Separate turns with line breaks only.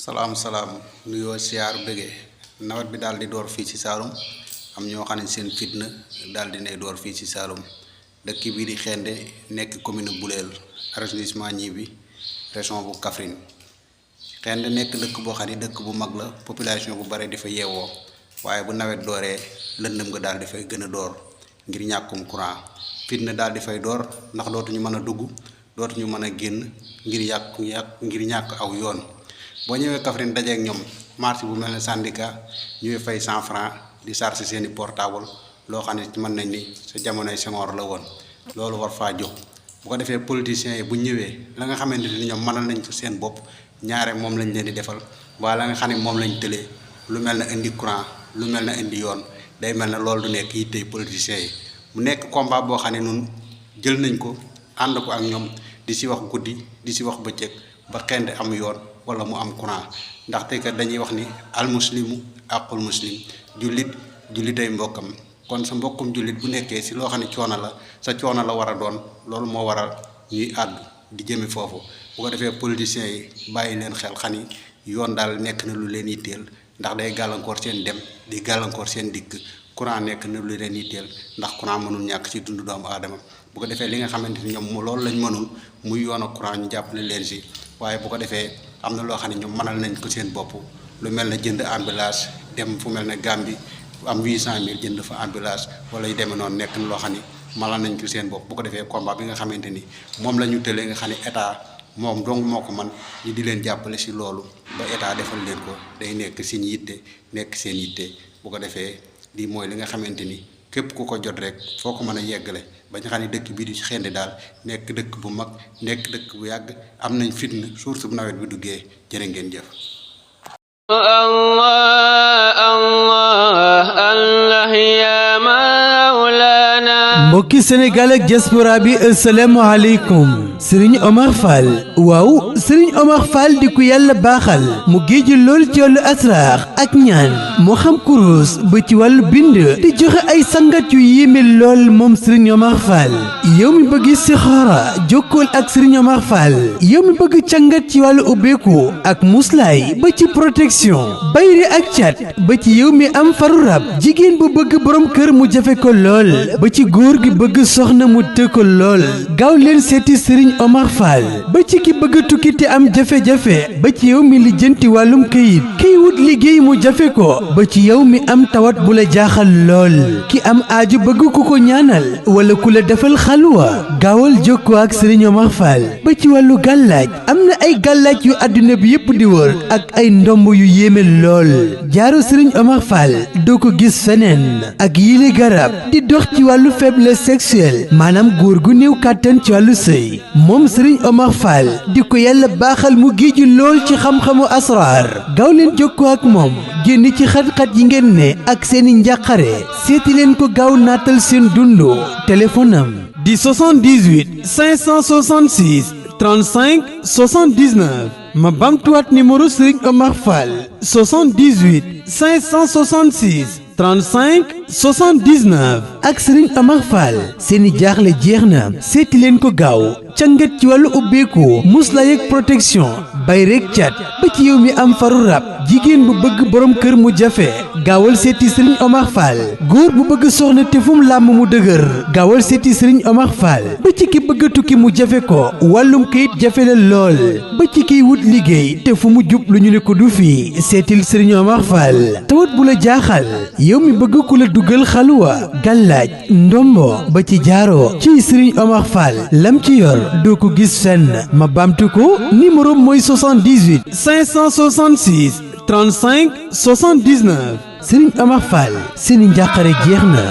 salaam nuyoo siyaar bëggee nawet bi daal di door fii ci Saloum am ñoo xam ne seen fitna daal di nay door fii ci Saloum dëkk bii di Xende nekk commune Boulel arrondissement Gniby région bu Kaffrine. Xende nekk dëkk boo xam ne dëkk bu mag la population bu bare di fa yeewoo waaye bu nawet dooree lëndëm nga daal di fay gën a door ngir ñàkkum courant fitna daal di fay door ndax dootuñu mën a dugg dootuñu mën a génn ngir ñàkk aw yoon. boo ñëwee Kaffrine dajeek ñoom marché bu mel ne syndicat ñuy fay 100 francs di charger seeni portable loo xam ne mën nañ ni sa jamonoy Senghor la woon loolu war faa jóg bu ko defee politiciens yi bu ñëwee la nga xamante ni ñoom mënal nañ ko seen bopp ñaare moom lañ leen di defal waa la nga xam ne moom lañ tëlee lu mel ne indi courant lu mel ne indi yoon day mel ne loolu du nekk yittey politiciens yi mu nekk combat boo xam ne nun jël nañ ko ànd ko ak ñoom di si wax guddi di si wax bëccëg ba Xende am yoon wala mu am courant ndaxte kat dañuy wax ni almuslimu aqul muslim jullitay mbokkam kon sa mbokkum jullit bu nekkee si loo xam ne coono la sa coono la war a doon loolu moo waral ñuy àddu di jëmi foofu bu ko defee politiciens yi bàyyi leen xel xam ni yoon daal nekk na lu leen yitteel ndax day gàllankoor seen dem di gàllankoor seen dikk courant nekk na lu leen yitteel ndax courant mënul ñàkk ci dundu doomu aadama bu ko defee li nga xamante ni ñoom loolu lañ mënul muy yoon ak courant ñu jàppale leen si waaye bu ko defee am na loo xam ne ñoom mënal nañ ko seen bopp lu mel ne jënd ambulance dem fu mel ne Gambie am 800000 jënd fa ambulance wala yu demee noonu nekk na loo xam ne mënal nañ ko seen bopp bu ko defee combat bi nga xamante ni moom la ñu tëlee nga xam ne état moom dong moo ko man ñu di leen jàppale si loolu ba état defal leen ko day nekk seen yitte nekk seen yitte bu ko defee lii mooy li nga xamante ni képp ku ko jot rek foo ko mën a yeggale ba nga xam ne dëkk bii di Xende daal nekk dëkk bu mag nekk dëkk bu yàgg am nañ fitna source bu nawet bi duggee jërë ngeen jëf.
mbokki Sénégal ak diaspora bi asalaamaaleykum Serigne Omar Fall waaw Serigne Omar Fall di ku yàlla baaxal mu géeju lool ci wàllu asraar ak ñaan moo xam kurus ba ci wàllu bind di joxe ay sangat yu yéeme lool moom Serigne Omar Fall yow mi bëgg sixaara jokkool ak Serigne Omar Fall yow mi bëgg cangat ci wàllu ubbeeku ak muslaay ba ci protection bayri ak cat ba ci yow mi am faru rab jigéen bu bëgg borom kër mu jafe ko lool ba ci góor gi bëgg soxna mu të ko lool gaaw leen seeti Serigne Omar Fall ba ci ki bëgg tukki te am jafe-jafe ba ci yow mi lijjanti wàllum këyit kiy wut liggéey mu jafe ko ba ci yow mi am tawat bu la jaaxal lool ki am aaju bëgg ku ko ñaanal wala ku la defal xalwa gaawal jokkoo ak Serigne Omar Fall ba ci wàllu gàllaaj am na ay gàllaaj yu àdduna bi yépp di wër ak ay ndomb yu yéeme lool jaaru Serigne Omar Fall doo ko gis feneen ak yile garab di dox ci wàllu faiblesse sexuelle maanaam góor gu néew kàttan ci wàllu sëy moom Serigne Omar Fall di ko yàlla baaxal mu géeju lool ci xam-xamu asraar gaaw leen jokkoo ak moom génn ci xat-xat yi ngeen ne ak seeni njàqare seeti leen ko gaaw naatal seen dundu téléphone am di 78 566 35 79 ma bamtuwaat numéro Serigne Omar Fall 78 566 35 79 ak Serigne Omar Fall seeni jaaxle jeex na seeti leen ko gaaw cangat ci wàllu ubbeeku muslaay ak protection bay rek cat ba ci yow mi am faru rab jigéen bu bëgg borom kër mu jafe gaawal seeti Serigne Omar Fall góor bu bëgg soxna te fu mu làmm mu dëgër gaawal seeti Serigne Omar Fall ba ci ki bëgg tukki mu jafe ko wàllum kayit jafe la lool ba ci kiy wut liggéey te fu mu jub lu ñu ne ko du fi seetil Serigne Omar Fall tawat bu la jaaxal yow mi bëgg ku la dugal xaluwa gàllaaj ndombo ba ci jaaro ci Serigne Omar Fall lam ci yor doo ko gis fenn ma bamtu ko numéro mooy 78 566 35 79 Serigne Omar Fall seeni njàqare jeex na